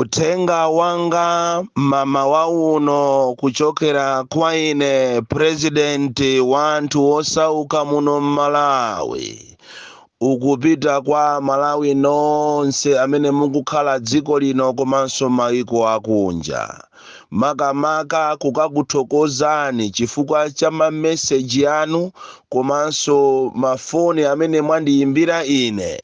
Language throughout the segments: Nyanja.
Uthenga wanga mmawa uno kuchokera kwa ine president wa anthu osauka muno m'Malawi ukupita kwa Malawi nonse amene mukukhala dziko lino komanso maiko akunja, makamaka kukakuthokozani chifukwa cha mameseji anu komanso mafoni amene mwandiyimbira ine,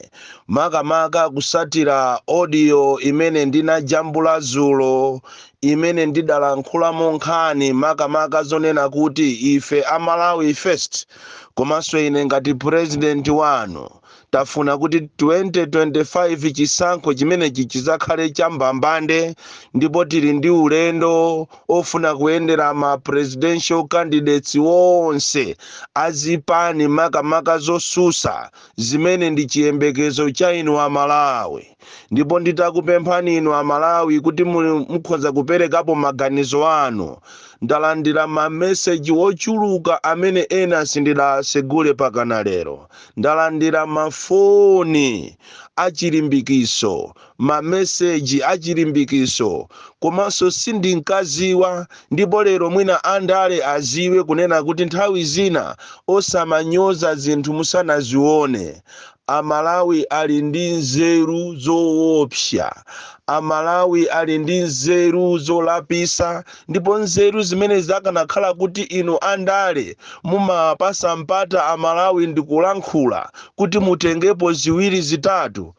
makamaka kusatira audio imene ndinajambula zulo imene ndidalankhulamo nkhani makamaka zonena kuti ife a Malawi First komanso ine ngati president wanu tafuna kuti 2025 chisankho chimenechi chizakhale chambambande, ndipo tili ndi ulendo ofuna kuyendera ma presidential candidates wonse azipani makamaka zosusa zimene ndi chiyembekezo cha inu Amalawi. Ndipo nditakupemphani inu Amalawi kuti mukhoza kuperekapo maganizo anu, ndalandira mameseji ochuluka amene ena sindidasegule pakana lero. Ndalandira mafoni achilimbikiso, mameseji achilimbikiso, komanso sindinkaziwa. Ndipo lero mwina andale aziwe kunena kuti nthawi zina osamanyoza zinthu musanazione. Amalawi ali ndi nzeru zoopsa, Amalawi ali ndi nzeru zolapisa, ndipo nzeru zimene zakanakhala kuti inu andale mumapasa mpata Amalawi ndikulankhula kuti mutengepo ziwiri zitatu,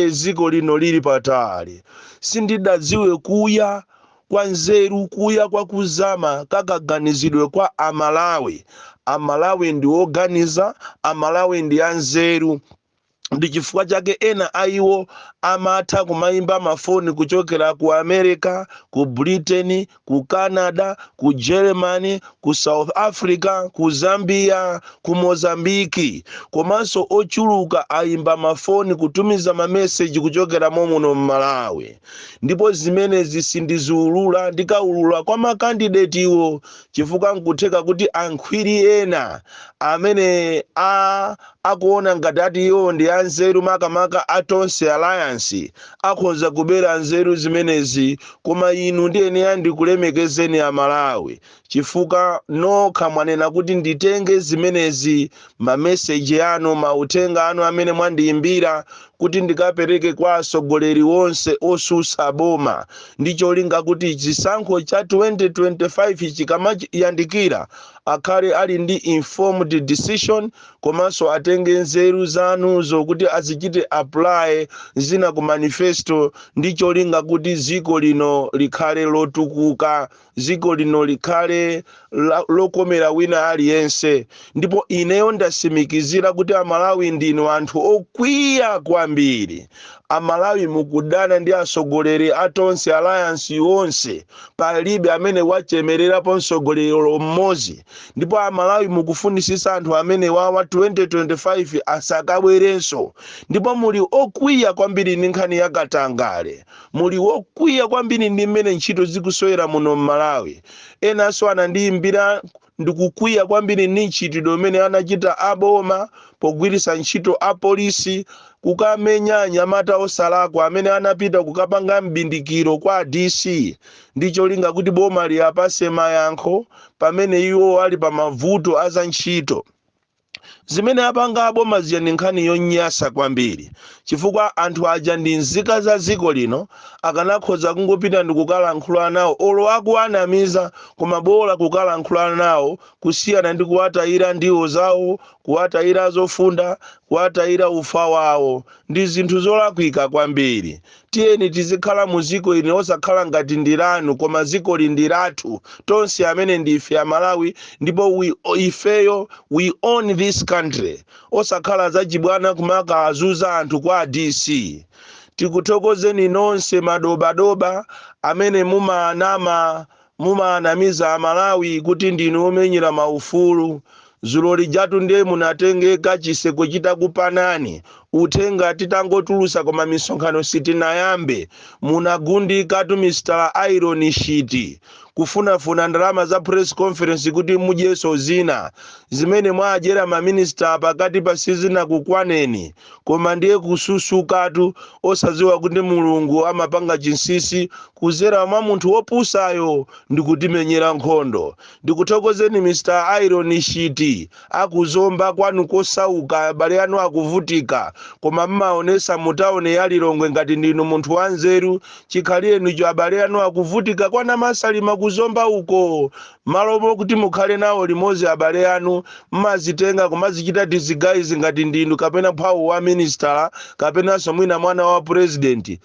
ziko lino lili patali. Sindidadziwe kuya kwa nzeru, kuya kwa kuzama kakaganizidwe kwa Amalawi. Amalawi ndi oganiza, Amalawi ndi anzeru. Ndi chifukwa chake ena a iwo amatha kumayimba mafoni kuchokera ku America, ku Britain, ku Canada, ku Germany, ku South Africa, ku Zambia, ku Mozambiki, komanso ochuluka ayimba mafoni, kutumiza mameseji kuchokera momuno m'Malawi. Ndipo zimenezi sindiziulula, ndikaulula kwa makandidatiwo, chifukwa nkutheka kuti ankhwiri ena amene akuona ngati ati iwo ndi anzeru, makamaka a Tonse Alliance, akhoza kubera nzeru zimenezi. Koma inu ndiyeneya ndikulemekezeni Amalawi, chifukwa nokha mwanena kuti nditenge zimenezi, mameseji anu, mauthenga anu amene mwandiyimbira, kuti ndikapereke kwa atsogoleri wonse osusa boma, ndi cholinga kuti chisankho cha 2025 chikamayandikira akhale ali ndi informed decision, komanso atenge nzeru zanuzo kuti azichite apply zina ku manifesto, ndi cholinga kuti dziko lino likhale lotukuka, dziko lino likhale lokomera wina aliyense. Ndipo ineyo ndasimikizira kuti Amalawi ndinu anthu okwiya kwambiri. Amalawi mukudana ndi atsogoleri a Tonse Alliance yonse, palibe amene wachemererapo mtsogoleri mmodzi. Ndipo Amalawi mukufunisisa anthu amene wawa 2025 asakabwerenso. Ndipo muli okwiya kwambiri ndi nkhani ya katangale, muli okwiya kwambiri ndi mmene ntchito zikusowera muno m'Malawi. Enanso anandiyimbira ndikukwiya kwambiri ndi mchitidwe umene anachita aboma pogwiritsa ntchito apolisi kukamenya anyamata osalakwa amene anapita kukapanga mbindikiro kwa DC, ndi cholinga kuti boma liyapase mayankho pamene iwo ali pa mavuto a za ntchito. Zimene apanga aboma zija ndi nkhani yonyasa kwambiri, chifukwa anthu aja ndi nzika za dziko lino. Akanakhoza kungopita ndi kukalankhula nawo, olo akuanamiza, koma bola kukalankhula nawo kusiyana ndi kuwatayira ndiwo zawo, kuwatayira zofunda, kuwatayira ufa wawo. Ndi zinthu zolakwika kwambiri. Tiyeni tizikhala mu dziko ili osakhala ngati ndi lanu, koma dziko li ndi lathu tonse amene ndife Amalawi, ndipo ifeyo we own this country, osakhala zachibwana kumakazuza anthu kwa DC. Tikuthokozeni nonse madobadoba amene mumanama, mumanamiza Amalawi kuti ndinu omenyera maufulu. Zulo lijatu ndiye munatengeka chiseko chitakupanani. Uthenga titangotulusa koma misonkhano sitinayambe, munagundikatu Mr Iron Sheet, kufunafuna ndalama za press conference kuti mudyeso zina zimene mwadyera maminista pakati pa sizinakukwaneni, koma ndiye kususukatu, osadziwa kuti Mulungu amapanga chinsinsi kuzera mwa munthu wopusayo ndikutimenyera nkhondo. Ndikuthokozeni Mr Iron Sheet, akuzomba kwanu kosauka, abale anu akuvutika, koma mmaonesa mutaone ya Lilongwe ngati ndinu munthu wanzeru. Chikhalirenucho abale anu akuvutika kwana Masalima kuzomba uko. Malo mokuti mukhale nawo limodzi abale anu, mmazitenga kumazichita disguise ngati ndinu kapena mphawu wa minister kapenanso mwina mwana wa president.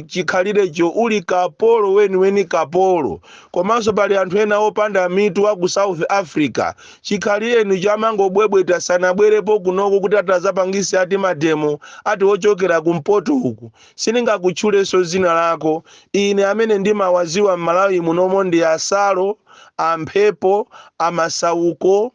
Chikhalirecho uli kapolo weniweni, kapolo. Komanso pali anthu ena opanda mitu aku South Africa, chikhalirenucho amangobwebweta, sanabwerepo kunoko kuti atazapangise ati mademo ati ochokera kumpoto uku. Sindingakutchulenso zina lako. Ine amene ndimawaziwa m'Malawi munomo ndi Asalo, Amphepo, Amasauko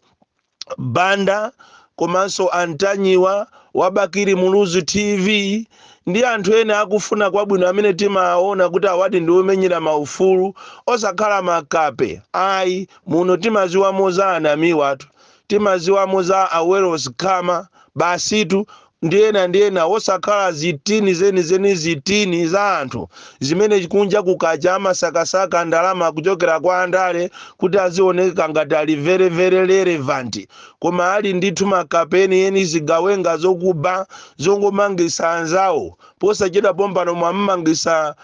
Banda, komanso Antanyiwa Wabakiri Muluzi TV ndi anthu ena akufuna kwabwino amene timaona kuti awati ndi omenyera maufulu, osakhala makape ayi. Muno timaziwamo za anamiwatu, timaziwamo za Aweros Khama basitu ndi ena ndi ena, osakhala zitini zenizeni, zitini za anthu zimene kunja kukacha amasakasaka ndalama kuchokera kwa andale kuti azioneka ngati ali very very relevant, koma ali ndithu makapeni eni, zigawenga zokuba zongomangisa anzawo. Posachedwa pompano mwamumangisa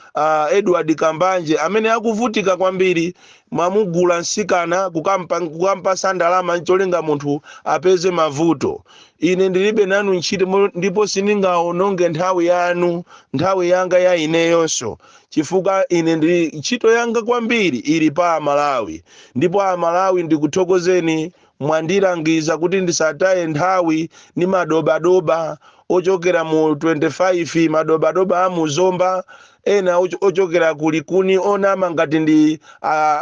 Edward Kambanje amene akuvutika kwambiri. Mwamugula msikana kukampasa ndalama ncholinga munthu apeze mavuto. Ine ndilibe nanu ntchito ndipo sindingaononge nthawi yanu, nthawi yanga ya ineyonso, chifukwa ine ndili ntchito yanga kwambiri ili pa Amalawi. Ndipo Amalawi, ndikuthokozeni, mwandilangiza kuti ndisataye nthawi ndi madobadoba ochokera mu 25, madobadoba a muzomba ena ochokera kulikuni, onama ngati ndi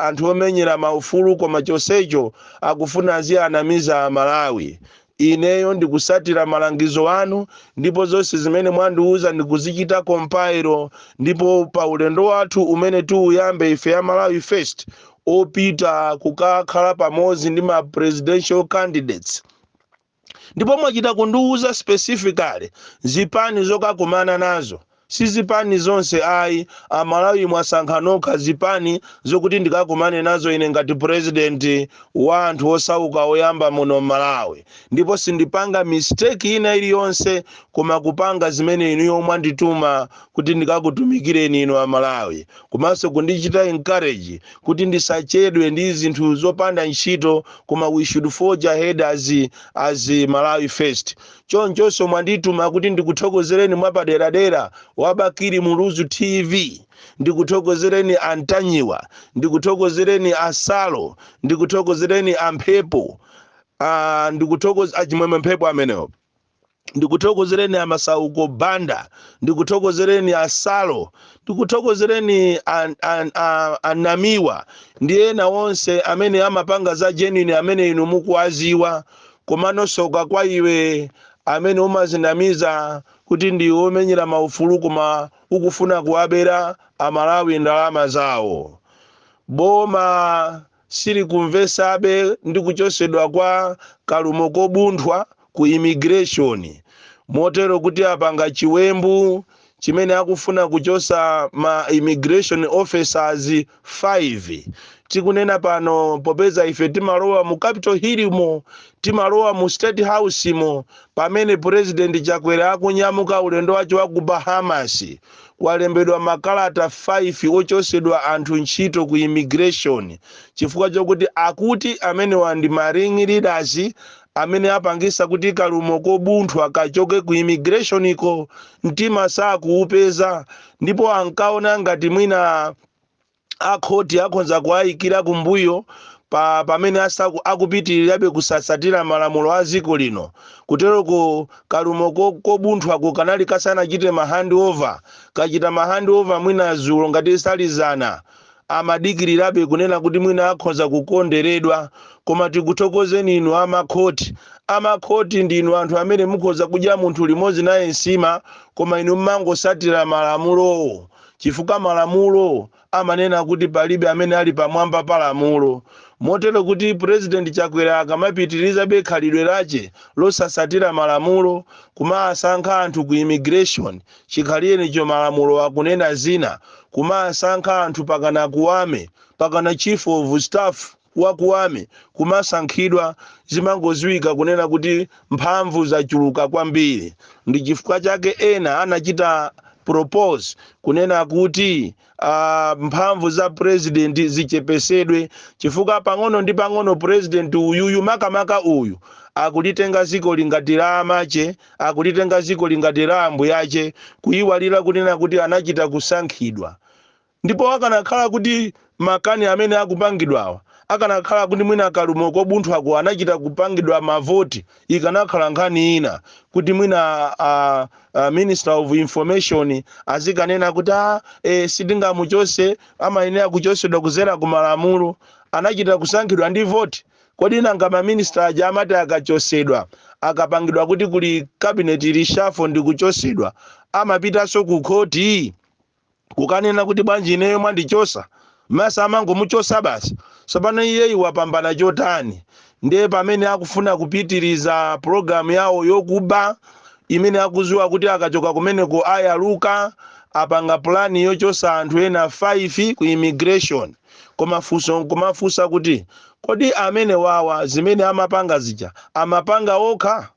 anthu omenyera maufulu, koma chonsecho akufuna azianamiza Amalawi. Ineyo ndikusatira malangizo anu, ndipo zonse zimene mwandiuza ndikuzichita compile. Ndipo pa ulendo wathu umene tiuyambe ife ya Malawi First opita kukakhala pamodzi ndi ma presidential candidates, ndipo mwachita kundiuza specifically zipani zokakumana nazo, si zipani zonse ayi. Amalawi, mwasankha nokha zipani zokuti ndikakumane nazo ine ngati president wa anthu osauka oyamba muno Malawi, ndipo sindipanga mistake ina iliyonse koma kupanga zimene inuyo mwandituma kuti ndikakutumikireni inu Amalawi, komanso kundichita encourage kuti ndisachedwe ndi zinthu zopanda ntchito, koma we should forge ahead as Malawi First. Chonchonso mwandituma kuti ndikuthokozereni mwapaderadera Wabakiri Muluzu TV, ndikuthokozereni Antanyiwa, ndikuthokozereni Asalo, ndikuthokozereni Amphepo, ndikuthokoza Achimwemwe Mphepo amenewo, ndikuthokozereni Amasauko Banda, ndikuthokozereni Asalo, ndikuthokozereni Anamiwa ndi ena onse amene amapanga za genuine amene inu mukuwaziwa. Komano soka kwa iwe amene umazinamiza kuti ndi omenyera maufulu koma ukufuna kuwabera Amalawi ndalama zawo. Boma silikumvesabe ndi kuchosedwa kwa Kalumo Kobunthwa ku immigration, motero kuti apanga chiwembu chimene akufuna kuchosa ma immigration officers 5. Tikunena pano, popeza ife timalowa mu Capitol Hill mo, timalowa mu State House mo, pamene President Chakwera akunyamuka ulendo wace wa ku Bahamas, kwalembedwa makalata 5 ochosedwa anthu ntchito ku immigration, chifukwa chokuti akuti amenewa ndi ma ring leaders amene apangisa kuti Kalumo Kobunthwa kachoke ku immigration iko. Mtima sakuupeza, ndipo ankaona ngati mwina akhoti akhonza kuayikira kumbuyo pa pamene akupitirirabe kusasatira malamulo a dziko lino. Kuteroko Kalumo Kobunthwako kanali kasanachite ma handover, kachita ma handover mwina zulo ngati salizana. Amadikirirabe kunena kuti mwina akhoza kukonderedwa. Koma tikuthokozeni inu amakhoti. Amakhoti ndinu anthu amene mukhoza kudya munthu limodzi naye nsima, koma inu mmangosatira malamulowo, chifukwa malamulo amanena kuti palibe amene ali pamwamba pa lamulo. Motero kuti President Chakwera akamapitirizabe khalidwe lache losasatira malamulo, kumasankha anthu ku immigration chikhalirecho malamulo akunena zina, kumasankha anthu pakana ku army, pakana chief of staff wa ku army kumasankhidwa, zimangoziwika kunena kuti mphamvu zachuluka kwambiri. Ndi chifukwa chake ena anachita propose kunena kuti mphamvu za president zichepesedwe, chifukwa pang'ono ndi pang'ono president uyuyu, makamaka uyu, akulitenga ziko lingati la amache, akulitenga ziko lingati la ambuyache, kuyiwalira kunena kuti anachita kusankhidwa. Ndipo akanakhala kuti makani amene akupangidwawa, akanakhala kuti mwina Kalumo Kobunthwako anachita kupangidwa mavoti, ikanakhala nkhani ina, kuti mwina Minister of Information azikanena kuti sitingamuchose, amayenera kuchosedwa kuzera ku malamulo. Anachita kusankhidwa ndi voti? Kodi nanga maminista aja amati akachosedwa, akapangidwa kuti kuli cabinet reshuffle ndi kuchosedwa, amapitanso ku khoti kukanena kuti bwanji ineyo mwandichosa? Masa amangomuchosa basi. Tsopano iyeyi wapambana chotani? Ndiye pamene akufuna kupitiriza pologalamu yawo yokuba, imene akuziwa kuti akachoka kumeneko ayaluka, apanga pulani yochosa anthu ena 5 ku immigration. Koma funso nkumafunsa kuti, kodi amene wawa zimene amapanga zija amapanga okha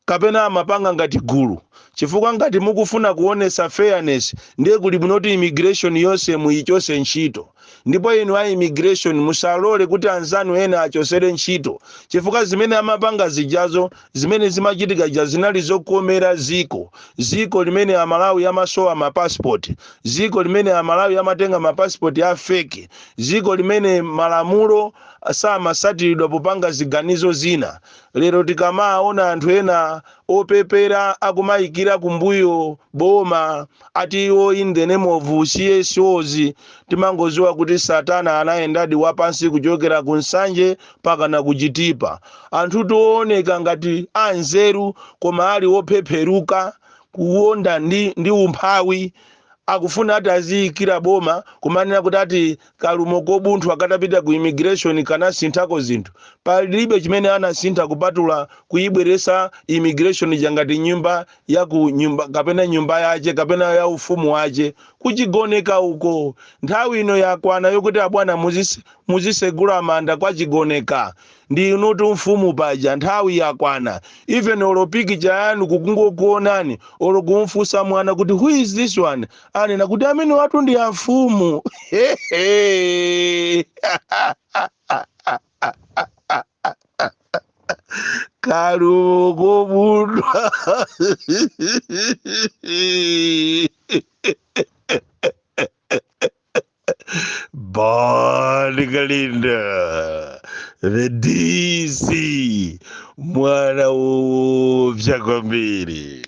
kapena amapanga ngati gulu? Chifukwa ngati mukufuna kuonesa fairness, ndiye kuli bwino immigration yonse muyichose ntchito. Ndipo inu a immigration, musalole kuti anzanu ena achosere ntchito, chifukwa zimene amapanga zijazo, zimene zimachitika ja, zinali zokomera ziko, ziko limene Amalawi amasowa mapasipoti, ziko limene Amalawi amatenga mapasipoti a fake, ziko limene malamulo samasatiridwa popanga ziganizo zina. Lero tikamaona anthu ena opepera akumayikira kumbuyo boma, ati iwo in the name of CSOs, timangoziwa kuti satana anayendadi wapansi kuchokera ku Nsanje pakana kuchitipa. Anthu tooneka ngati anzeru koma ali ophepheruka, kuwonda ndi umphawi, akufuna ati aziyikira boma, kumanena kuti ati Kalumo Kobunthwa akatapita ku immigration kanasinthako zinthu. Palibe chimene anasintha kupatula kuyibweresa immigration jangati nyumba ya ku nyumba kapena nyumba yache kapena ya ufumu wache kuchigoneka uko. Nthawi ino yakwana yokuti abwana muzisegula manda kwa chigoneka. Ndi inutu mfumu paja, nthawi yakwana. Even olo pikicha yanu kukungokuonani, olo kumfunsa mwana kuti, "Who is this one?" anena kuti amene watu ndi amfumu. Kalumo Kobunthwa. Bon Kalindo, the DC, mwana woopsa kwambiri.